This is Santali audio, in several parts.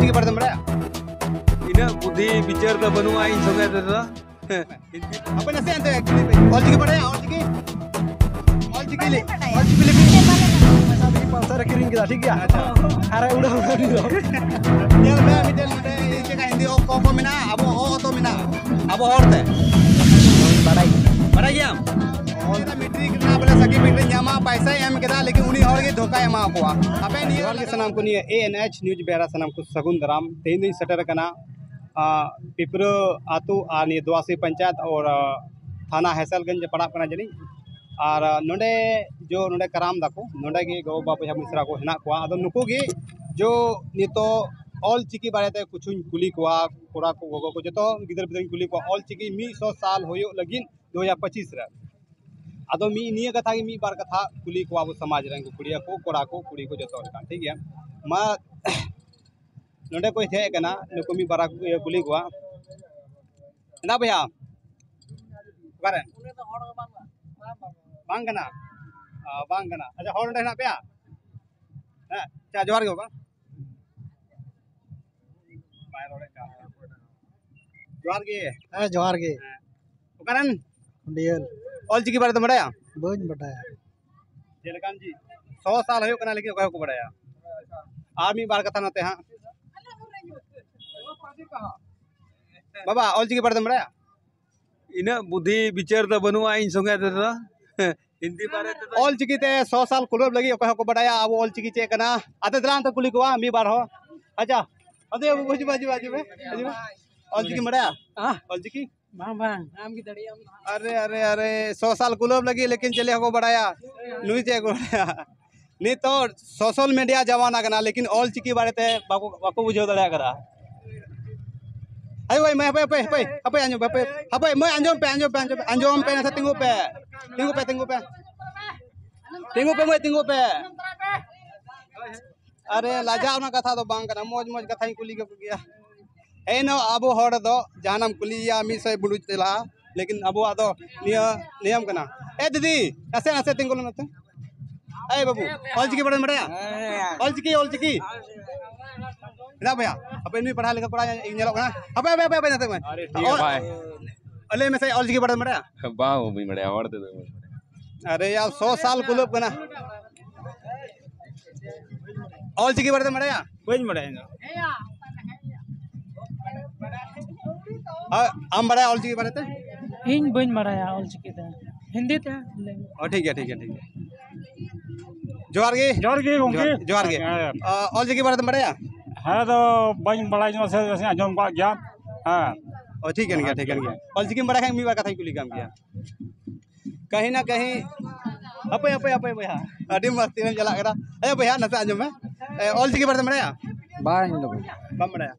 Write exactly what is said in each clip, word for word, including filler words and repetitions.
ᱪᱤᱠᱤ ᱵᱟᱲᱟᱭ ᱫᱚᱢ ᱵᱟᱲᱟᱭᱟ? ᱤᱱᱟᱹᱜ ᱵᱩᱫᱷᱤ ᱵᱤᱪᱟᱹᱨ ᱫᱚ ᱵᱟᱹᱱᱩᱜᱼᱟ ᱤᱧ ᱥᱚᱸᱜᱮ ᱛᱮᱫᱚ᱾ ᱦᱟᱯᱮ ᱱᱟᱥᱮ ᱚᱱᱛᱮ ᱠᱩᱞᱤ ᱯᱮ᱾ ᱚᱞ ᱪᱤᱠᱤ ᱵᱟᱲᱟᱭᱟ? ᱚᱞ ᱪᱤᱠᱤ? ᱚᱞ ᱪᱤᱠᱤ ᱞᱤ-, ᱚᱞ ᱪᱤᱠᱤ ᱞᱤᱯᱤ? ᱯᱚᱭᱥᱟ ᱛᱮᱜᱮ ᱯᱟᱞᱥᱟᱨ ᱮ ᱠᱤᱨᱤᱧ ᱠᱮᱫᱟ, ᱴᱷᱤᱠ ᱜᱮᱭᱟ? ᱟᱪᱪᱷᱟ᱾ ᱟᱨ ᱩᱰᱟᱹᱣ ᱩᱰᱟᱹᱣ ᱫᱚ᱾ ᱧᱮᱞ ᱢᱮ, ᱢᱤᱫᱴᱮᱱ ᱱᱚᱰᱮ ᱪᱮᱫ ᱞᱮᱠᱟ ᱦᱤᱱᱫᱤ ᱚ ᱠᱚ ᱠᱚ ᱢᱮᱱᱟᱜᱼᱟ, ᱟᱵᱚ ᱚ ᱛᱚ ᱢᱮᱱᱟᱜᱼᱟ, ᱟᱵᱚ ᱦᱚᱲ ᱛᱮ᱾ ᱵᱟᱲᱟᱭ ᱜᱮᱭᱟᱢ? ᱚᱞ ᱢᱮᱴᱨᱤᱠ ᱨᱮᱱᱟᱜ ᱵᱚᱞᱮ ᱥᱟᱨᱴᱤᱯᱷᱤᱠᱮᱴ ᱧᱟᱢᱟ, ᱯᱟᱭᱥᱟᱭ ᱮᱢ ᱠᱮᱫᱟ, ᱞᱮᱠᱤᱱ ᱩᱱᱤ ᱦᱚᱲ ᱜᱮ ᱫᱷᱳᱠᱟᱭ ᱮᱢᱟ ᱠᱚᱣᱟ᱾ ᱟᱯᱮ ᱱᱤᱭᱟᱹ ᱡᱚᱦᱟᱨ ᱜᱮ ᱥᱟᱱᱟᱢ ᱠᱚ, ᱱᱤᱭᱟᱹ ᱮ ᱮᱱ ᱮᱭᱤᱪ ᱱᱤᱭᱩᱡᱽ ᱵᱮᱲᱟ ᱥᱟᱱᱟᱢ ᱠᱚ ᱥᱟᱹᱜᱩᱱ ᱫᱟᱨᱟᱢ᱾ ᱛᱮᱦᱮᱧ ᱫᱚᱧ ᱥᱮᱴᱮᱨ ᱟᱠᱟᱱᱟ, ᱟ, ᱯᱤᱯᱨᱟᱹ ᱟᱹᱛᱩ ᱟᱨ ᱱᱤᱭᱟᱹ ᱫᱩᱣᱟᱥᱤ ᱯᱚᱧᱪᱟᱭᱮᱛ ᱟᱨ, ᱟ, ᱛᱷᱟᱱᱟ ᱦᱮᱥᱮᱞᱜᱚᱸᱡᱽ ᱯᱟᱲᱟᱜ ᱠᱟᱱᱟ ᱡᱟᱹᱱᱤᱡ᱾ ᱟᱨ, ᱟ, ᱱᱚᱰᱮ ᱡᱚ ᱱᱚᱰᱮ ᱠᱟᱨᱟᱢ ᱫᱟᱠᱚ, ᱱᱚᱰᱮ ᱜᱮ ᱜᱚ ᱵᱟᱵᱟ ᱵᱚᱭᱦᱟ ᱢᱤᱥᱨᱟ ᱠᱚ ᱦᱮᱱᱟᱜ ᱠᱚᱣᱟ᱾ ᱟᱫᱚ ᱱᱩᱠᱩ ᱜᱮ ᱡᱚ ᱱᱤᱛᱚᱜ ᱚᱞ ᱪᱤᱠᱤ ᱵᱟᱨᱮᱛᱮ ᱠᱤᱪᱷᱩᱧ ᱠᱩᱞᱤ ᱠᱚᱣᱟ, ᱠᱚᱲᱟ ᱠᱚ ᱜᱚᱜᱚ ᱠᱚ ᱡᱚᱛᱚ ᱜᱤᱫᱟᱹᱨ ᱯᱤᱫᱟᱹᱨᱧ ᱠᱩᱞᱤ ᱠᱚᱣᱟ, ᱚᱞ ᱪᱤᱠᱤ ᱢᱤᱫ ᱥᱚ ᱥᱟᱞ ᱦᱩᱭᱩᱜ ᱞᱟᱹᱜᱤᱫ ᱫᱩ ᱦᱟᱡᱟᱨ ᱯᱚᱸᱪᱤᱥ ᱨᱮ᱾ ᱟᱫᱚ ᱢᱤᱫ ᱱᱤᱭᱟᱹ ᱠᱟᱛᱷᱟ ᱜᱮ ᱢᱤᱫ ᱵᱟᱨ ᱠᱟᱛᱷᱟ ᱠᱩᱞᱤ ᱠᱚᱣᱟ ᱟᱵᱚ ᱥᱚᱢᱟᱡᱽ ᱨᱮᱱ ᱠᱚ ᱠᱩᱲᱤᱭᱟ ᱠᱚ, ᱠᱚᱲᱟ ᱠᱚ, ᱠᱩᱲᱤ ᱠᱚ ᱡᱚᱛᱚ ᱞᱮᱠᱟ, ᱴᱷᱤᱠ ᱜᱮᱭᱟ? ᱢᱟ ᱱᱚᱰᱮ ᱠᱚ ᱦᱮᱡ ᱟᱠᱟᱱᱟ, ᱱᱩᱠᱩ ᱢᱤᱫ ᱵᱟᱨ ᱠᱚ ᱤᱭᱟᱹ ᱠᱩᱞᱤ ᱠᱚᱣᱟ᱾ ᱦᱮᱸᱫᱟ ᱵᱚᱭᱦᱟ, ᱚᱠᱟᱨᱮ? ᱵᱟᱝ ᱠᱟᱱᱟ? ᱚ, ᱵᱟᱝ ᱠᱟᱱᱟ᱾ ᱟᱪᱪᱷᱟ, ᱦᱚᱲ ᱱᱚᱰᱮ ᱦᱮᱱᱟᱜ ᱯᱮᱭᱟ? ᱦᱮᱸ, ᱟᱪᱪᱷᱟ, ᱡᱚᱦᱟᱨ ᱜᱮ ᱵᱟᱵᱟ᱾ ᱵᱟᱭ ᱨᱚᱲᱮᱫ ᱠᱟᱱ᱾ ᱡᱚᱦᱟᱨ ᱜᱮ᱾ ᱦᱮᱸ, ᱡᱚᱦᱟᱨ ᱜᱮ᱾ ᱦᱮᱸ᱾ ᱚᱠᱟᱨᱮᱱ? ᱠᱷᱩᱸᱰᱤᱭᱟᱹᱞ᱾ ᱚᱞ ᱪᱤᱠᱤ ᱵᱟᱨᱮ ᱛᱮᱢ ᱵᱟᱰᱟᱭᱟ? ᱵᱟᱹᱧ ᱵᱟᱰᱟᱭᱟ᱾ ᱪᱮᱫ ᱞᱮᱠᱟᱱ ᱪᱤᱡ? ᱥᱚ ᱥᱟᱞ ᱦᱩᱭᱩᱜ ᱠᱟᱱᱟ, ᱞᱮᱠᱤᱱ ᱚᱠᱚᱭ ᱦᱚᱸᱠᱚ ᱵᱟᱰᱟᱭᱟ? ᱟᱨ ᱢᱤᱫ ᱵᱟᱨ ᱠᱟᱛᱷᱟ ᱱᱚᱛᱮ ᱦᱟᱸᱜ᱾ ᱵᱟᱵᱟ, ᱚᱞ ᱪᱤᱠᱤ ᱵᱟᱨᱮ ᱛᱮᱢ ᱵᱟᱰᱟᱭᱟ? ᱤᱱᱟᱹᱜ ᱵᱩᱫᱷᱤ ᱵᱤᱪᱟᱹᱨ ᱫᱚ ᱵᱟᱹᱱᱩᱜᱼᱟ ᱤᱧ ᱥᱚᱸᱜᱮ ᱛᱮᱫᱚ᱾ ᱦᱤᱱᱫᱤ ᱵᱟᱨᱮ ᱛᱮᱫᱚ᱾ ᱚᱞ ᱪᱤᱠᱤ ᱛᱮ ᱥᱚ ᱥᱟᱞ ᱠᱩᱞᱟᱹᱵ ᱞᱟᱹᱜᱤᱫ ᱚᱠᱚᱭ ᱦᱚᱸᱠᱚ ᱵᱟᱰᱟᱭᱟ ᱟᱵᱚ ᱚᱞ ᱪᱤᱠᱤ ᱪᱮᱫ ᱠᱟᱱᱟ? ᱟᱫᱚ ᱫᱮᱞᱟ ᱚᱱᱛᱮ ᱠᱩᱞᱤ ᱠᱚᱣᱟ ᱢᱤᱫ ᱵᱟᱨ ᱦᱚᱲ᱾ ᱟᱪᱪᱷᱟ, ᱟᱫᱚ ᱦᱤᱡᱩᱜ ᱢᱮ, ᱦᱤᱡᱩᱜ ᱢᱮ, ᱦᱤᱡᱩᱜ ᱢᱮ᱾ ᱚᱞ ᱪᱤᱠᱤ ᱵᱟᱰᱟᱭᱟ? ᱦᱮᱸ? ᱚᱞ ᱪᱤᱠᱤ? ᱵᱟᱝ, ᱵᱟᱝ, ᱟᱢ ᱜᱮ ᱫᱟᱲᱮᱭᱟᱜ ᱟᱢ᱾ ᱟᱨᱮ, ᱟᱨᱮ, ᱟᱨᱮ, ᱥᱚ ᱥᱟᱞ ᱠᱩᱞᱟᱹᱵ ᱞᱟᱹᱜᱤᱫ, ᱞᱮᱠᱤᱱ ᱪᱮᱞᱮ ᱦᱚᱸᱠᱚ ᱵᱟᱰᱟᱭᱟ? ᱱᱩᱭ ᱪᱮᱫ ᱠᱚ ᱵᱟᱰᱟᱭᱟ? ᱱᱤᱛᱚᱜ social media ᱡᱟᱢᱟᱱᱟ ᱠᱟᱱᱟ, ᱞᱮᱠᱤᱱ ᱚᱞ ᱪᱤᱠᱤ ᱵᱟᱨᱮᱛᱮ ᱵᱟᱠᱚ, ᱵᱟᱠᱚ ᱵᱩᱡᱷᱟᱹᱣ ᱫᱟᱲᱮᱭᱟᱜ ᱠᱟᱱᱟ᱾ ᱦᱟᱭ, ᱦᱟᱭ, ᱢᱟᱹᱭ, ᱦᱟᱯᱮ, ᱦᱟᱯᱮ, ᱦᱟᱯᱮ, ᱦᱟᱯᱮ, ᱟᱸᱡᱚᱢ ᱯᱮ, ᱦᱟᱯᱮ, ᱦᱟᱯᱮ, ᱦᱟᱯᱮ, ᱢᱟᱹᱭ, ᱟᱸᱡᱚᱢ ᱯᱮ, ᱟᱸᱡᱚᱢ ᱯᱮ, ᱟᱸᱡᱚᱢ ᱯᱮ, ᱟᱸᱡᱚᱢ ᱯᱮ, ᱱᱟᱥᱮ ᱛᱤᱸᱜᱩ ᱯᱮ, ᱛᱤᱸᱜᱩ ᱯᱮ, ᱛᱤᱸᱜᱩ ᱯᱮ, ᱛᱤᱸᱜᱩ ᱯᱮ, ᱢᱟᱹᱭ, ᱛᱤᱸᱜᱩ ᱯᱮ᱾ ᱟᱨᱮ, ᱞᱟᱡᱟᱣ ᱨᱮᱱᱟᱜ ᱠᱟᱛᱷᱟ ᱫᱚ ᱵᱟᱝ ᱠᱟᱱᱟ, ᱢᱚᱡᱽ ᱢᱚᱡᱽ ᱠᱟᱛᱷᱟᱧ ᱠᱩᱞᱤ ᱠᱚ ᱜᱮᱭᱟ᱾ ᱮᱱᱦᱚᱸ ᱟᱵᱚ ᱦᱚᱲ ᱫᱚ ᱡᱟᱦᱟᱱᱟᱜ ᱮᱢ ᱠᱩᱞᱤᱭᱮᱭᱟ, ᱢᱤᱫ ᱥᱚᱭ ᱵᱩᱰᱩᱡ ᱛᱮᱞᱟ, ᱞᱮᱠᱤᱱ ᱟᱵᱚᱣᱟᱜ ᱫᱚ ᱱᱤᱭᱟᱹ ᱱᱤᱭᱚᱢ ᱠᱟᱱᱟ᱾ ᱮ ᱫᱤᱫᱤ, ᱱᱟᱥᱮ, ᱱᱟᱥᱮ ᱛᱤᱸᱜᱩ ᱞᱮᱢ ᱱᱚᱛᱮ᱾ ᱮᱭ ᱵᱟᱹᱵᱩ, ᱚᱞ ᱪᱤᱠᱤ ᱵᱟᱲᱟᱭ ᱵᱟᱲᱟᱭᱟ? ᱦᱮᱸ᱾ ᱚᱞ ᱪᱤᱠᱤ, ᱚᱞ ᱪᱤᱠᱤ᱾ ᱪᱮᱫᱟᱜ ᱵᱚᱭᱦᱟ? ᱟᱯᱮ ᱱᱩᱭ ᱯᱟᱲᱦᱟᱣ ᱞᱮᱠᱟ ᱠᱚᱲᱟ ᱧᱮᱞᱚᱜ ᱠᱟᱱᱟ᱾ ᱦᱟᱯᱮ, ᱦᱟᱯᱮ, ᱦᱟᱯᱮ, ᱦᱟᱯᱮ, ᱱᱟᱛᱮ ᱢᱮ᱾ ᱟᱨᱮ ᱴᱷᱤᱠ ᱜᱮᱭᱟ ᱚᱞ-, ᱵᱷᱟᱭ᱾ ᱞᱟᱹᱭ ᱢᱮᱥᱮ, ᱚᱞ ᱪᱤᱠᱤ ᱵᱟᱲᱮ ᱵᱟᱲᱟᱭᱟ? ᱵᱟᱝ, ᱵᱟᱹᱧ ᱵᱟᱲᱟᱭᱟ, ᱦᱚᱲ ᱛᱮᱫᱚ ᱵᱟᱹᱧ ᱵᱟᱲᱟᱭᱟ᱾ ᱟᱨᱮ ᱭᱟᱨ, ᱥᱚ ᱥᱟᱞ ᱠᱩᱞᱟᱹᱜ ᱠᱟᱱᱟ᱾ ᱚᱞ ᱪᱤᱠᱤ ᱵᱟᱨᱮ ᱛᱮᱢ ᱵᱟᱲᱟᱭᱟ? ᱵᱟᱹᱧ ᱵᱟᱲᱟᱭᱟ ᱤᱧ ᱫᱚ᱾ ᱟ-, ᱟᱢ ᱵᱟᱲᱟᱭᱟ ᱚᱞ ᱪᱤᱠᱤ ᱵᱟᱨᱮ ᱛᱮ? ᱤᱧ ᱵᱟᱹᱧ ᱵᱟᱲᱟᱭᱟ ᱚᱞ ᱪᱤᱠᱤ ᱫᱚ, ᱦᱤᱱᱫᱤ ᱛᱮ ᱞᱟᱹᱭ ᱢᱮ᱾ ᱚ, ᱴᱷᱤᱠ ᱜᱮᱭᱟ, ᱴᱷᱤᱠ ᱜᱮᱭᱟ, ᱴᱷᱤᱠ ᱜᱮᱭᱟ᱾ ᱡᱚᱦᱟᱨ ᱜᱮ᱾ ᱡᱚᱦᱟᱨ ᱜᱮ ᱜᱚᱢᱠᱮ᱾ ᱡᱚᱦᱟᱨ, ᱡᱚᱦᱟᱨ ᱜᱮ᱾ ᱦᱮᱸ᱾ ᱟ, ᱚᱞ ᱪᱤᱠᱤ ᱵᱟᱨᱮ ᱛᱮᱢ ᱵᱟᱲᱟᱭᱟ? ᱦᱮᱸ, ᱫᱚ ᱵᱟᱹᱧ ᱵᱟᱲᱟᱭ ᱧᱚᱜ ᱥᱮ, ᱥᱮ ᱟᱸᱡᱚᱢ ᱠᱟᱜ ᱜᱮᱭᱟ᱾ ᱦᱮᱸ᱾ ᱚ, ᱴᱷᱤᱠ ᱠᱟᱱ ᱜᱮᱭᱟ, ᱴᱷᱤᱠ ᱠᱟᱱ ᱜᱮᱭᱟ᱾ ᱚᱞ ᱪᱤᱠᱤᱢ ᱵᱟᱲᱟᱭ ᱠᱷᱟᱱ ᱢᱤᱫ ᱵᱟᱨ ᱠᱟᱛᱷᱟᱧ ᱠᱩᱞᱤ ᱠᱟᱢ ᱜᱮᱭᱟ᱾ ᱠᱟᱹᱦᱤ ᱱᱟ ᱠᱟᱹᱦᱤ, ᱦᱟᱯᱮ, ᱦᱟᱯᱮ, ᱦᱟᱯᱮ ᱵᱚᱭᱦᱟ, ᱟᱹᱰᱤ ᱢᱟᱥᱛᱤ ᱨᱮᱢ ᱪᱟᱞᱟᱜ ᱠᱟᱱᱟ᱾ ᱮ ᱵᱚᱭᱦᱟ, ᱱᱟᱥᱮ ᱟᱸᱡᱚᱢ ᱢᱮ᱾ ᱮ, ᱚᱞ ᱪᱤᱠᱤ ᱵᱟᱨᱮ ᱛᱮᱢ ᱵᱟᱲᱟᱭᱟ? ᱵᱟᱝ, ᱤᱧ ᱫᱚ ᱵᱟᱹᱧ᱾ ᱵᱟᱢ ᱵᱟᱲᱟᱭᱟ?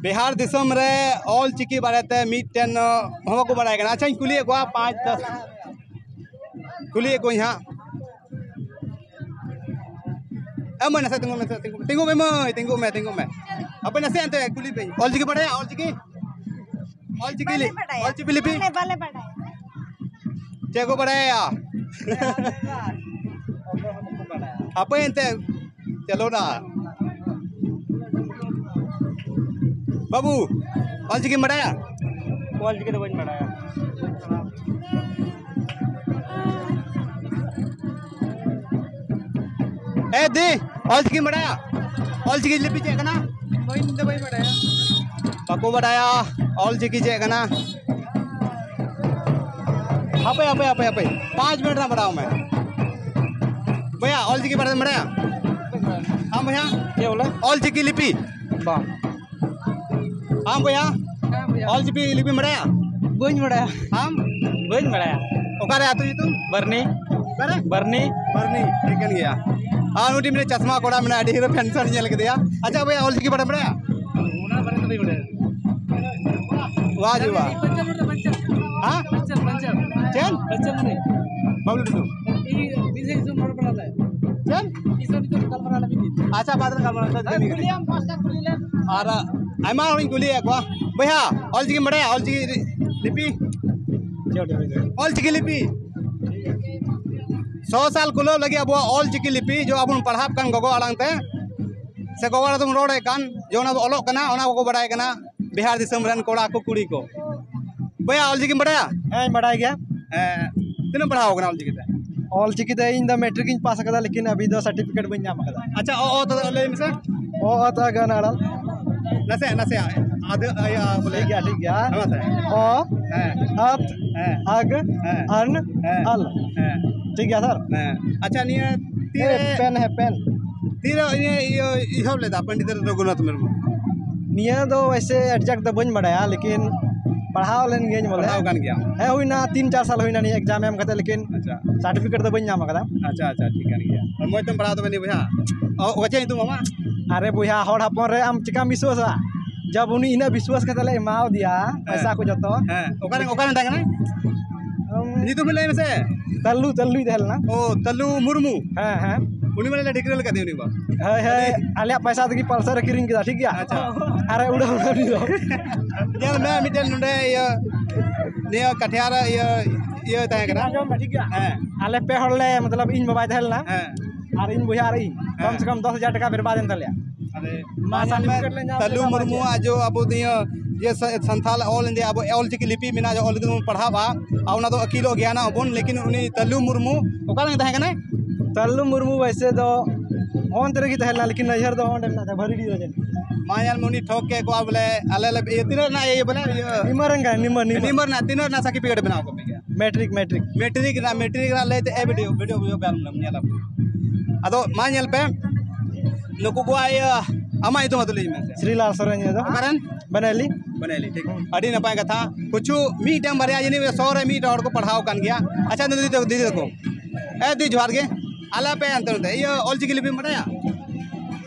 ᱵᱤᱦᱟᱨ ᱫᱤᱥᱚᱢ ᱨᱮ ᱚᱞ ᱪᱤᱠᱤ ᱵᱟᱨᱮ ᱛᱮ ᱢᱤᱫᱴᱮᱱ, ᱚ, ᱦᱚᱸ ᱵᱟᱠᱚ ᱵᱟᱲᱟᱭ ᱠᱟᱱᱟ᱾ ᱟᱪᱪᱷᱟᱧ ᱠᱩᱞᱤᱭᱮᱫ ᱠᱚᱣᱟ, ᱯᱟᱸᱪ, ᱫᱚᱥ, ᱠᱩᱞᱤᱭᱮᱫ ᱠᱚᱣᱟᱧ ᱦᱟᱸᱜ᱾ ᱮ ᱢᱟᱹᱭ, ᱱᱟᱥᱮ ᱛᱤᱸᱜᱩ ᱢᱮ, ᱱᱟᱥᱮ ᱛᱤᱸᱜᱩ ᱢᱮ, ᱛᱤᱸᱜᱩ ᱢᱮ ᱢᱟᱹᱭ, ᱛᱤᱸᱜᱩ ᱢᱮ, ᱛᱤᱸᱜᱩ ᱢᱮ᱾ ᱦᱟᱯᱮ, ᱱᱟᱥᱮ ᱮᱱᱛᱮ ᱠᱩᱞᱤ ᱯᱮ᱾ ᱚᱞ ᱪᱤᱠᱤ ᱵᱟᱲᱟᱭᱟ? ᱚᱞ ᱪᱤᱠᱤ? ᱚᱞ ᱪᱤᱠᱤ ᱞᱤ-, ᱵᱟᱞᱮ ᱵᱟᱲᱟᱭᱟ᱾ ᱚᱞ ᱪᱤᱠᱤ ᱞᱤᱯᱤ? ᱵᱟᱞᱮ, ᱵᱟᱞᱮ ᱵᱟᱲᱟᱭᱟ᱾ ᱪᱮᱫ ᱠᱚ ᱵᱟᱲᱟᱭᱟ? ᱦᱟᱯᱮ ᱮᱱᱛᱮ, ᱪᱟᱞᱳ ᱱᱟ᱾ ᱵᱟᱹᱵᱩ, ᱚᱞ ᱪᱤᱠᱤᱢ ᱵᱟᱲᱟᱭᱟ? ᱚᱞ ᱪᱤᱠᱤ ᱫᱚ ᱵᱟᱹᱧ ᱵᱟᱲᱟᱭᱟ᱾ ᱮ ᱫᱤ, ᱚᱞ ᱪᱤᱠᱤᱢ ᱵᱟᱲᱟᱭᱟ? ᱚᱞ ᱪᱤᱠᱤ ᱞᱤᱯᱤ ᱪᱮᱫ ᱠᱟᱱᱟ? ᱵᱟᱹᱧ, ᱤᱧ ᱫᱚ ᱵᱟᱹᱧ ᱵᱟᱲᱟᱭᱟ᱾ ᱵᱟᱠᱚ ᱵᱟᱰᱟᱭᱟ ᱚᱞ ᱪᱤᱠᱤ ᱪᱮᱫ ᱠᱟᱱᱟ᱾ ᱦᱟᱯᱮ, ᱦᱟᱯᱮ, ᱦᱟᱯᱮ, ᱦᱟᱯᱮ, ᱯᱟᱸᱪ ᱢᱤᱱᱤᱴ ᱨᱮᱱᱟᱜ ᱵᱟᱲᱟᱣ ᱢᱮ᱾ ᱵᱚᱭᱦᱟ, ᱚᱞ ᱪᱤᱠᱤ ᱵᱟᱲᱟᱭ ᱵᱟᱲᱟᱭᱟ? ᱟᱢ ᱵᱚᱭᱦᱟ? ᱪᱮᱫ ᱵᱚᱞᱮ? ᱚᱞ ᱪᱤᱠᱤ ᱞᱤᱯᱤ? ᱵᱟᱝ᱾ ᱟᱢ ᱵᱚᱭᱦᱟ? ᱦᱮᱸ ᱵᱚᱭᱦᱟ᱾ ᱚᱞ ᱪᱤᱠᱤ ᱞᱤᱯᱤᱢ ᱵᱟᱲᱟᱭᱟ? ᱵᱟᱹᱧ ᱵᱟᱲᱟᱭᱟ᱾ ᱟᱢ? ᱵᱟᱹᱧ ᱵᱟᱲᱟᱭᱟ᱾ ᱚᱠᱟᱨᱮ ᱟᱹᱛᱩ ᱧᱩᱛᱩᱢ? ᱵᱟᱹᱨᱱᱤ᱾ ᱚᱠᱟᱨᱮ? ᱵᱟᱹᱨᱱᱤ᱾ ᱵᱟᱹᱨᱱᱤ, ᱴᱷᱤᱠ ᱠᱟᱱ ᱜᱮᱭᱟ᱾ ᱟᱨ ᱩᱱᱤ ᱢᱤᱫᱴᱮᱱ ᱪᱟᱥᱢᱟ ᱠᱚᱲᱟ ᱢᱮᱱᱟᱭᱟ, ᱟᱹᱰᱤ ᱦᱤᱨᱳ ᱯᱷᱮᱱ ᱥᱟᱨ ᱧᱮᱞ ᱠᱮᱫᱮᱭᱟ᱾ ᱟᱪᱪᱷᱟ ᱵᱚᱭᱦᱟ, ᱚᱞ ᱪᱤᱠᱤ ᱵᱟᱲᱟᱭ ᱵᱟᱲᱟᱭᱟ? ᱚᱱᱟ ᱵᱟᱨᱮ ᱛᱮ ᱵᱟᱹᱧ ᱵᱟᱲᱟᱭᱟ᱾ ᱣᱟ ᱡᱤ ᱣᱟ᱾ ᱯᱚᱧᱪᱟᱵ ᱨᱮ ᱯᱚᱧᱪᱟᱵ᱾ ᱦᱮᱸ? ᱯᱚᱧᱪᱟᱵ, ᱯᱚᱧᱪᱟᱵ᱾ ᱪᱮᱫ? ᱯᱚᱧᱪᱟᱵ ᱨᱮ᱾ ᱵᱟᱵᱞᱩ ᱴᱩᱰᱩ᱾ ᱤᱧ ᱢᱤᱫ ᱫᱤᱱ ᱥᱚᱢᱯᱚᱨᱠᱚ ᱞᱮᱫᱟ᱾ ᱪᱮᱫ? ᱤᱧ ᱥᱚᱢᱯᱚᱨᱠᱚ ᱜᱟᱞᱢᱟᱨᱟᱣ ᱞᱟᱹᱜᱤᱫ᱾ ᱟᱪᱪᱷᱟ, ᱵᱟᱫᱽ ᱨᱮ ᱜᱟᱞᱢᱟᱨᱟᱣ ᱞᱮᱫᱟ᱾ ᱦᱮᱸ, ᱠᱩᱞᱤᱭᱟᱢ, ᱯᱟᱸᱪᱴᱟ ᱠᱩᱞᱤ ᱞᱮᱢ᱾ ᱟᱨ ᱟᱭᱢᱟ ᱦᱚᱲᱤᱧ ᱠᱩᱞᱤᱭᱮᱫ ᱠᱚᱣᱟ, ᱵᱚᱭᱦᱟ, ᱚᱞ ᱪᱤᱠᱤᱢ ᱵᱟᱲᱟᱭᱟ? ᱚᱞ ᱪᱤᱠᱤ ᱞᱤᱯᱤ? ᱪᱮᱫ ᱞᱤᱯᱤ? ᱚᱞ ᱪᱤᱠᱤ ᱞᱤᱯᱤ᱾ ᱥᱚ ᱥᱟᱞ ᱠᱩᱞᱟᱹᱣ ᱞᱟᱹᱜᱤᱫ ᱟᱵᱚᱣᱟᱜ ᱚᱞ ᱪᱤᱠᱤ ᱞᱤᱯᱤ, ᱡᱚ ᱟᱵᱚ ᱵᱚᱱ ᱯᱟᱲᱦᱟᱜ ᱠᱟᱱ ᱜᱚᱜᱚ ᱟᱲᱟᱝ ᱛᱮ, ᱥᱮ ᱜᱚᱜᱚ ᱦᱚᱲ ᱛᱮᱵᱚᱱ ᱨᱚᱲᱮᱫ ᱠᱟᱱ, ᱡᱮ ᱚᱱᱟ ᱫᱚ ᱚᱞᱚᱜ ᱠᱟᱱᱟ, ᱚᱱᱟ ᱵᱟᱠᱚ ᱵᱟᱲᱟᱭ ᱠᱟᱱᱟ, ᱵᱤᱦᱟᱨ ᱫᱤᱥᱚᱢ ᱨᱮᱱ ᱠᱚᱲᱟ ᱠᱚ ᱠᱩᱲᱤ ᱠᱚ᱾ ᱵᱚᱭᱦᱟ, ᱚᱞᱪᱤᱠᱤᱢ ᱵᱟᱲᱟᱭᱟ? ᱦᱮᱸᱧ ᱵᱟᱰᱟᱭ ᱜᱮᱭᱟ᱾ ᱦᱮᱸ, ᱛᱤᱱᱟᱹᱜ ᱯᱟᱲᱦᱟᱣ ᱠᱟᱱᱟ ᱚᱞᱪᱤᱠᱤ ᱛᱮ? ᱚᱞᱪᱤᱠᱤ ᱛᱮ ᱤᱧ ᱫᱚ ᱢᱮᱴᱨᱤᱠ ᱤᱧ ᱯᱟᱥ ᱟᱠᱟᱫᱟ, ᱞᱮᱠᱤᱱ ᱟᱵᱷᱤ ᱫᱚ ᱥᱟᱨᱴᱤᱯᱷᱤᱠᱮᱴ ᱵᱟᱹᱧ ᱧᱟᱢ ᱟᱠᱟᱫᱟ᱾ ᱟᱪᱪᱷᱟ, ᱚ, ᱚ, ᱛᱚ ᱞᱟᱹᱭ ᱢᱮᱥᱮ᱾ ᱚ, ᱚ, ᱛᱚ, ᱜᱟᱱ ᱟᱲᱟᱝ᱾ ᱱᱟᱥᱮ, ᱱᱟᱥᱮ, ᱟᱫᱚ, ᱤᱭᱟᱹ, ᱵᱚᱞᱮ᱾ ᱴᱷᱤᱠ ᱜᱮᱭᱟ, ᱴᱷᱤᱠ ᱜᱮᱭᱟ᱾ ᱦᱮᱸ, ᱢᱟᱥᱮ᱾ ᱚ, ᱦᱮᱸ᱾ ᱟᱛ, ᱦᱮᱸ᱾ ᱟᱜ, ᱦᱮᱸ᱾ ᱟᱱ, ᱦᱮᱸ᱾ ᱟᱞ᱾ ᱦᱮᱸ᱾ ᱴᱷᱤᱠ ᱜᱮᱭᱟ, ᱥᱟᱨ? ᱦᱮᱸ᱾ ᱟᱪᱪᱷᱟ, ᱱᱤᱭᱟᱹ ᱛᱤᱨᱮ, ᱦᱮᱸ, ᱯᱮᱱ, ᱦᱮᱸ, ᱯᱮᱱ᱾ ᱛᱤᱨᱮ ᱤᱭᱟᱹ, ᱤᱭᱟᱹ, ᱮᱦᱚᱵ ᱞᱮᱫᱟ ᱯᱚᱱᱰᱤᱛ ᱨᱚᱜᱷᱩᱱᱟᱛᱷ ᱢᱩᱨᱢᱩ? ᱱᱤᱭᱟᱹ ᱫᱚ ᱣᱮᱥᱮ exact ᱫᱚ ᱵᱟᱹᱧ ᱵᱟᱲᱟᱭᱟ, ᱞᱮᱠᱤᱱ ᱯᱟᱲᱦᱟᱣ ᱞᱮᱱ ᱜᱤᱭᱟᱹᱧ ᱵᱚᱞᱮ᱾ ᱯᱟᱲᱦᱟᱣ ᱠᱟᱱ ᱜᱮᱭᱟᱢ? ᱦᱮᱸ, ᱦᱩᱭᱱᱟ ᱛᱤᱱ ᱪᱟᱨ ᱥᱟᱞ ᱦᱩᱭᱱᱟ ᱱᱤᱭᱟᱹ exam ᱮᱢ ᱠᱟᱛᱮ, ᱞᱮᱠᱤᱱ ᱟᱪᱪᱷᱟ᱾ certificate ᱫᱚ ᱵᱟᱹᱧ ᱧᱟᱢ ᱟᱠᱟᱫᱟ᱾ ᱟᱪᱪᱷᱟ, ᱟᱪᱪᱷᱟ, ᱴᱷᱤᱠ ᱠᱟᱱ ᱜᱮᱭᱟ᱾ ᱟᱨ ᱢᱚᱡᱽ ᱛᱮᱢ ᱯᱟᱲᱦᱟᱣ ᱛᱚᱵᱮ ᱱᱤᱭᱟᱹ ᱵᱚᱭᱦᱟ? ᱚ, ᱚᱠᱟ ᱪᱮᱫ ᱧᱩᱛᱩᱢ ᱟᱢᱟᱜ? ᱟᱨᱮ ᱵᱚᱭᱦᱟ, ᱦᱚᱲ ᱦᱚᱯᱚᱱ ᱨᱮ ᱟᱢ ᱪᱤᱠᱟᱢ ᱵᱤᱥᱣᱟᱥᱟ? ᱡᱟᱵ ᱩᱱᱤ ᱤᱱᱟᱹᱜ ᱵᱤᱥᱣᱟᱥ ᱠᱟᱛᱮ ᱞᱮ ᱮᱢᱟᱣ ᱫᱮᱭᱟ ᱦᱮᱸ᱾ ᱯᱚᱭᱥᱟ ᱠᱚ ᱡᱚᱛᱚ᱾ ᱦᱮᱸ, ᱚᱠᱟᱨᱮ, ᱚᱠᱟᱨᱮ ᱛᱟᱦᱮᱸ ᱠᱟᱱᱟᱭ? ᱟᱢ ᱧᱩᱛᱩᱢ ᱞᱟᱹᱭ ᱢᱮᱥᱮ᱾ ᱛᱟᱞᱞᱩ, ᱛᱟᱞᱞᱩᱭ ᱛᱟᱦᱮᱸ ᱞᱮᱱᱟ᱾ ᱚ, ᱛᱟᱞᱞᱩ ᱢᱩᱨᱢᱩ᱾ ᱦᱮᱸ, ᱦᱮᱸ᱾ ᱩᱱᱤ ᱢᱟᱞᱮ declare ᱞᱮᱠᱟᱫᱮ ᱩᱱᱤ ᱵᱟ᱾ ᱦᱳᱭ, ᱦᱳᱭ, ᱟᱹᱰᱤ ᱟᱞᱮᱭᱟᱜ ᱯᱚᱭᱥᱟ ᱛᱮᱜᱮ ᱯᱟᱞᱥᱟᱨ ᱮ ᱠᱤᱨᱤᱧ ᱠᱮᱫᱟ, ᱴᱷᱤᱠ ᱜᱮᱭᱟ? ᱟᱪᱪᱷᱟ᱾ ᱟᱨᱮ ᱩᱰᱟᱹᱣ ᱮᱱᱟ ᱩᱱᱤ ᱫᱚ᱾ ᱧᱮᱞ ᱢᱮ, ᱢᱤᱫᱴᱮᱱ ᱱᱚᱰᱮ ᱤᱭᱟᱹ, ᱱᱤᱭᱟᱹ ᱠᱟᱴᱷᱤᱭᱟ ᱨᱮ ᱤᱭᱟᱹ, ᱤᱭᱟᱹ ᱛᱟᱦᱮᱸ ᱠᱟᱱᱟ᱾ ᱟᱸᱡᱚᱢ ᱢᱮ, ᱴᱷᱤᱠ ᱜᱮᱭᱟ? ᱦᱮᱸ᱾ ᱟᱞᱮ ᱯᱮ ᱦᱚᱲ ᱞᱮ, ᱢᱚᱛᱞᱚᱵ, ᱤᱧ ᱵᱟᱵᱟᱭ ᱛᱟᱦᱮᱸ ᱞᱮᱱᱟ᱾ ᱦᱮᱸ᱾ ᱟᱨ ᱤᱧ ᱵᱚᱭᱦᱟ ᱟᱨ ᱤᱧ᱾ ᱦᱮᱸ᱾ ᱠᱚᱢ ᱥᱮ ᱠᱚᱢ ᱫᱚᱥ ᱦᱟᱡᱟᱨ ᱴᱟᱠᱟ ᱵᱮᱨᱵᱟᱫ ᱮᱱ ᱛᱟᱞᱮᱭᱟ᱾ ᱟᱨᱮ, ᱢᱟ ᱢᱟ ᱧᱮᱞ ᱢᱮ, certificate ᱞᱮ ᱧᱟᱢ ᱛᱟᱹᱞᱩ ᱠᱮᱫᱟ, ᱢᱩᱨᱢᱩᱣᱟᱜ ᱡᱚ ᱟᱵᱚ ᱱᱤᱭᱟᱹ ᱤᱭᱟᱹ ᱥᱟ-, ᱥᱟᱱᱛᱷᱟᱞ ᱚᱞ ᱤᱱᱰᱤᱭᱟ ᱟᱵᱚ ᱚᱞ ᱪᱤᱠᱤ ᱞᱤᱯᱤ ᱢᱮᱱᱟᱜᱼᱟ, ᱚᱞ ᱛᱮᱵᱚᱱ ᱯᱟᱲᱦᱟᱣᱟ, ᱟᱨ ᱚᱱᱟ ᱫᱚ ᱟᱹᱠᱤᱞᱚᱜ ᱜᱮᱭᱟᱱᱚᱜ ᱟᱵᱚᱱ, ᱞᱮᱠᱤᱱ ᱩᱱᱤ ᱛᱟᱹᱞᱩ ᱢᱩᱨᱢᱩ ᱚᱠᱟ ᱨᱮ ᱛᱟᱦᱮᱸ ᱠᱟᱱᱟᱭ? ᱛᱟᱹᱞᱩ ᱢᱩᱨᱢᱩ ᱣᱮᱥᱮ ᱫᱚ ᱚᱱᱛᱮ ᱨᱮᱜᱮ ᱛᱟᱦᱮᱸ ᱞᱮᱱᱟ, ᱞᱮᱠᱤᱱ ᱱᱟᱹᱭᱦᱟᱹᱨ ᱫᱚ ᱚᱸᱰᱮ ᱢᱮᱱᱟᱜ ᱛᱟᱭᱟ, ᱵᱷᱟᱹᱨᱤᱰᱤ ᱨᱮ ᱡᱟᱹᱱᱤᱡ᱾ ᱢᱟ ᱧᱮᱞ ᱢᱮ, ᱩᱱᱤ ᱴᱷᱚᱠ ᱠᱮᱫ ᱠᱚᱣᱟ ᱵᱚᱞᱮ, ᱟᱞᱮ ᱞᱮ ᱤᱭᱟᱹ ᱛᱤᱱᱟᱹᱜ ᱨᱮᱱᱟᱜ ᱤᱭᱟᱹ ᱵᱚᱞᱮ, ᱤᱭᱟᱹ ᱱᱤᱢᱟᱹ ᱨᱮᱱ ᱠᱟᱱᱟᱭ, ᱱᱤᱢᱟᱹ, ᱱᱤᱢᱟᱹ᱾ ᱱᱤᱢᱟᱹ ᱨᱮᱱᱟᱜ ᱛᱤᱱᱟᱹᱜ ᱨᱮᱱᱟᱜ certificate ᱵᱮᱱᱟᱣ ᱠᱚᱯᱮ ᱜᱮᱭᱟ? Matric, matric. ᱢᱮᱴᱨᱤᱠ ᱨᱮᱱᱟᱜ, ᱢᱮᱴᱨᱤᱠ ᱨᱮᱱᱟᱜ ᱞᱟᱹᱭ ᱛᱮ, ᱮ, video, video, video ᱵᱮᱱ ᱧᱮᱞᱟ᱾ ᱟᱫᱚ ᱢᱟ ᱧᱮᱞ ᱯᱮ, ᱱᱩᱠᱩ ᱠᱚᱣᱟᱜ ᱤᱭᱟᱹ, ᱟᱢᱟᱜ ᱧᱩᱛᱩᱢ ᱟᱫᱚ ᱞᱟᱹᱭ ᱢᱮ᱾ ᱥᱨᱤᱞᱟᱞ ᱥᱚᱨᱮᱱ ᱤᱧ ᱫᱚ᱾ ᱚᱠᱟᱨᱮᱱ? ᱵᱟᱱᱟᱞᱤ᱾ ᱵᱟᱱᱟᱞᱤ, ᱴᱷᱤᱠ᱾ ᱟᱹᱰᱤ ᱱᱟᱯᱟᱭ ᱠᱟᱛᱷᱟ᱾ ᱠᱤᱪᱷᱩ ᱢᱤᱫᱴᱟᱝ ᱵᱟᱨᱭᱟ ᱡᱟᱹᱱᱤᱡ ᱥᱚ ᱨᱮ ᱢᱤᱫ ᱦᱚᱲ ᱠᱚ ᱯᱟᱲᱦᱟᱣ ᱟᱠᱟᱱ ᱜᱮᱭᱟ᱾ ᱟᱪᱪᱷᱟ, ᱫᱤᱫᱤ ᱛᱟᱠᱚ, ᱫᱤᱫᱤ ᱛᱟᱠᱚ᱾ ᱮ, ᱫᱤ, ᱡᱚᱦᱟᱨ ᱜᱮ᱾ ᱟᱞᱮ ᱟᱯᱮ ᱚᱱᱛᱮ, ᱱᱚᱛᱮ, ᱤᱭᱟᱹ, ᱚᱞ ᱪᱤᱠᱤ ᱞᱤᱯᱤᱢ ᱵᱟᱰᱟᱭᱟ?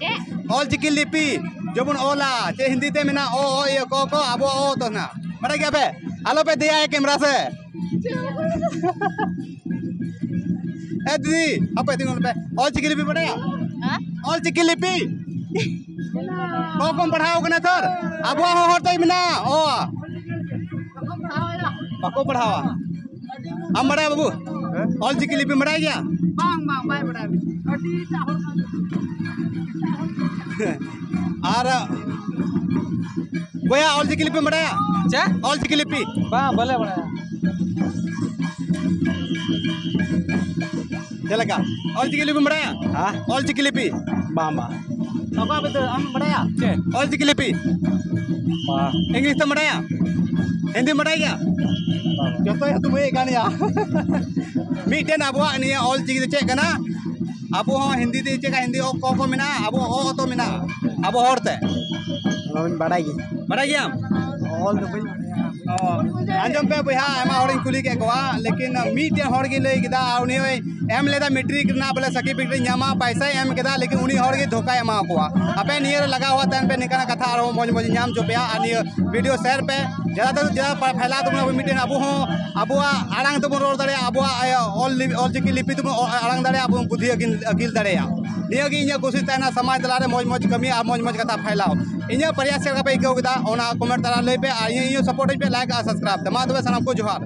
ᱪᱮᱫ? ᱚᱞ ᱪᱤᱠᱤ ᱞᱤᱯᱤ ᱡᱮᱢᱚᱱ ᱚᱞᱟ, ᱪᱮᱫ ᱦᱤᱱᱫᱤ ᱛᱮ ᱢᱮᱱᱟᱜᱼᱟ, ᱚ, ᱚ, ᱤᱭᱟᱹ, ᱠᱚ, ᱠᱚ, ᱟᱵᱚ, ᱚ, ᱛᱚ ᱦᱮᱱᱟᱜ᱾ ᱵᱟᱰᱟᱭ ᱜᱮᱭᱟ ᱯᱮ? ᱟᱞᱚ ᱯᱮ ᱫᱮᱭᱟᱭᱟ camera ᱥᱮ᱾ ᱮ ᱫᱤᱫᱤ, ᱦᱟᱯᱮ ᱛᱤᱸᱜᱩᱱ ᱯᱮ᱾ ᱚᱞ ᱪᱤᱠᱤ ᱞᱤᱯᱤ ᱵᱟᱰᱟᱭᱟ? ᱦᱮᱸ? ᱚᱞ ᱪᱤᱠᱤ ᱞᱤᱯᱤ? ᱠᱚ ᱠᱚᱢ ᱯᱟᱲᱦᱟᱣ ᱠᱟᱱᱟ ᱛᱚᱨ? ᱟᱵᱚᱣᱟᱜ ᱦᱚᱸ ᱦᱚᱨ ᱛᱟᱭ ᱢᱮᱱᱟᱜᱼᱟ᱾ ᱚ᱾ ᱵᱟᱠᱚ ᱯᱟᱲᱦᱟᱣᱟ᱾ ᱟᱢ ᱵᱟᱲᱟᱭᱟ ᱵᱟᱹᱵᱩ? ᱦᱮᱸ? ᱚᱞ ᱪᱤᱠᱤ ᱞᱤᱯᱤᱢ ᱵᱟᱲᱟᱭ ᱜᱮᱭᱟ? ᱵᱟᱝ, ᱵᱟᱝ, ᱵᱟᱭ ᱵᱟᱲᱟᱭᱟ᱾ ᱟᱹᱰᱤ ᱮᱴᱟᱜ ᱦᱚᱲ ᱠᱟᱱᱟ᱾ ᱟᱨ ᱵᱚᱭᱦᱟ, ᱚᱞᱪᱤᱠᱤ ᱞᱤᱯᱤᱢ ᱵᱟᱲᱟᱭᱟ? ᱪᱮᱫ? ᱚᱞᱪᱤᱠᱤ ᱞᱤᱯᱤ? ᱵᱟᱝ, ᱵᱟᱞᱮ ᱵᱟᱲᱟᱭᱟ᱾ ᱪᱮᱫ ᱞᱮᱠᱟ? ᱚᱞᱪᱤᱠᱤ ᱞᱤᱯᱤᱢ ᱵᱟᱲᱟᱭᱟ? ᱦᱮᱸ? ᱚᱞᱪᱤᱠᱤ ᱞᱤᱯᱤ? ᱵᱟᱝ, ᱵᱟᱝ᱾ ᱚᱠᱟ ᱵᱤᱫᱟᱹ ᱟᱢ ᱵᱟᱲᱟᱭᱟ? ᱪᱮᱫ? ᱚᱞᱪᱤᱠᱤ ᱞᱤᱯᱤ? ᱵᱟᱝ᱾ ᱤᱝᱞᱤᱥ ᱛᱮᱢ ᱵᱟᱲᱟᱭᱟ? ᱦᱤᱱᱫᱤᱢ ᱵᱟᱲᱟᱭ ᱜᱮᱭᱟ? ᱵᱟᱝ᱾ ᱡᱚᱛᱚ ᱜᱮ ᱛᱩᱢᱟᱹᱭᱮᱫ ᱠᱟᱱ ᱜᱮᱭᱟ᱾ ᱢᱤᱫᱴᱮᱱ ᱟᱵᱚᱣᱟᱜ ᱱᱤᱭᱟᱹ ᱚᱞᱪᱤᱠᱤ ᱫᱚ ᱪᱮᱫ ᱠᱟᱱᱟ? ᱟᱵᱚ ᱦᱚᱸ ᱦᱤᱱᱫᱤ ᱛᱮ ᱪᱮᱫ ᱞᱮᱠᱟ ᱦᱤᱱᱫᱤ ᱚ ᱠᱚ ᱠᱚ ᱢᱮᱱᱟᱜᱼᱟ, ᱟᱵᱚ ᱚ ᱚ ᱛᱚ ᱢᱮᱱᱟᱜᱼᱟ, ᱟᱵᱚ ᱦᱚᱲ ᱛᱮ᱾ ᱚᱱᱟ ᱵᱟᱲᱟᱭ ᱜᱮ᱾ ᱵᱟᱲᱟᱭ ᱜᱮᱭᱟᱢ? ᱚᱞ ᱫᱚ ᱵᱟᱹᱧ ᱵᱟᱲᱟᱭᱟ᱾ ᱚ, ᱟᱸᱡᱚᱢ ᱯᱮ ᱵᱚᱭᱦᱟ, ᱟᱭᱢᱟ ᱦᱚᱲᱤᱧ ᱠᱩᱞᱤ ᱠᱮᱫ ᱠᱚᱣᱟ, ᱞᱮᱠᱤᱱ ᱢᱤᱫᱴᱮᱱ ᱦᱚᱲ ᱜᱮ ᱞᱟᱹᱭ ᱠᱮᱫᱟ, ᱟᱨ ᱩᱱᱤ ᱦᱚᱸᱭ ᱮᱢ ᱞᱮᱫᱟ ᱢᱮᱴᱨᱤᱠ ᱨᱮᱱᱟᱜ ᱵᱚᱞᱮ ᱥᱟᱨᱴᱤᱯᱷᱤᱠᱮᱴ ᱧᱟᱢᱟ, ᱯᱟᱭᱥᱟᱭ ᱮᱢ ᱠᱮᱫᱟ, ᱞᱮᱠᱤᱱ ᱩᱱᱤ ᱦᱚᱲ ᱜᱮ ᱫᱷᱳᱠᱟᱭ ᱮᱢᱟ ᱠᱚᱣᱟ᱾ ᱟᱯᱮ ᱱᱤᱭᱟᱹ ᱨᱮ ᱞᱟᱜᱟᱣ ᱛᱟᱦᱮᱱ ᱯᱮ, ᱱᱤᱝᱠᱟᱱᱟᱜ ᱠᱟᱛᱷᱟ ᱟᱨᱦᱚᱸ ᱢᱚᱡᱽ ᱢᱚᱡᱽ ᱧᱟᱢ ᱦᱚᱪᱚ ᱯᱮᱭᱟ, ᱟᱨ ᱱᱤᱭᱟᱹ ᱵᱷᱤᱰᱤᱭᱳ ᱥᱮᱭᱟᱨ ᱯᱮ᱾ ᱡᱟᱫᱟ ᱛᱮ ᱡᱟᱫᱟ ᱯᱟ-, ᱯᱷᱟᱭᱞᱟᱣ ᱛᱟᱵᱚᱱ ᱟᱵᱚ ᱢᱤᱫᱴᱮᱱ, ᱟᱵᱚ ᱦᱚᱸ ᱟᱵᱚᱣᱟᱜ ᱟᱲᱟᱝ ᱛᱮᱵᱚᱱ ᱨᱚᱲ ᱫᱟᱲᱮᱭᱟᱜᱼᱟ, ᱟᱵᱚᱣᱟᱜ, ᱮ, ᱚᱞ ᱞᱤ-, ᱚᱞ ᱪᱤᱠᱤ ᱞᱤᱯᱤ ᱛᱮᱵᱚᱱ ᱚ-, ᱟᱲᱟᱝ ᱫᱟᱲᱮᱭᱟᱜᱼᱟ, ᱟᱵᱚ ᱵᱚᱱ ᱵᱩᱫᱷᱤ ᱟᱹᱠᱤᱞ, ᱟᱹᱠᱤᱞ ᱫᱟᱲᱮᱭᱟᱜᱼᱟ᱾ ᱱᱤᱭᱟᱹ ᱜᱮ ᱤᱧᱟᱹᱜ ᱠᱩᱥᱤ ᱛᱟᱦᱮᱱᱟ, ᱥᱚᱢᱟᱡᱽ ᱛᱟᱞᱟᱨᱮ ᱢᱚᱡᱽ ᱢᱚᱡᱽ ᱠᱟᱹᱢᱤ ᱟᱨ ᱢᱚᱡᱽ ᱢᱚᱡᱽ ᱠᱟᱛᱷᱟ ᱯᱷᱟᱭᱞᱟᱣ᱾ ᱤᱧᱟᱹᱜ ᱯᱨᱚᱭᱟᱥ ᱪᱮᱫ ᱞᱮᱠᱟ ᱯᱮ ᱟᱹᱭᱠᱟᱹᱣ ᱠᱮᱫᱟ, ᱚᱱᱟ ᱠᱚᱢᱮᱱᱴ ᱛᱟᱞᱟ ᱞᱟᱹᱭ ᱯᱮ, ᱟᱨ ᱤᱧᱟᱹᱜ, ᱤᱧᱟᱹᱜ ᱥᱟᱯᱳᱨᱴ ᱟᱹᱧ ᱯᱮ, ᱞᱟᱭᱤᱠ ᱟᱨ ᱥᱟᱵᱥᱠᱨᱟᱭᱤᱵ ᱛᱮ᱾ ᱢᱟ ᱛᱚᱵᱮ ᱥᱟᱱᱟᱢ ᱠᱚ ᱡᱚᱦᱟᱨ᱾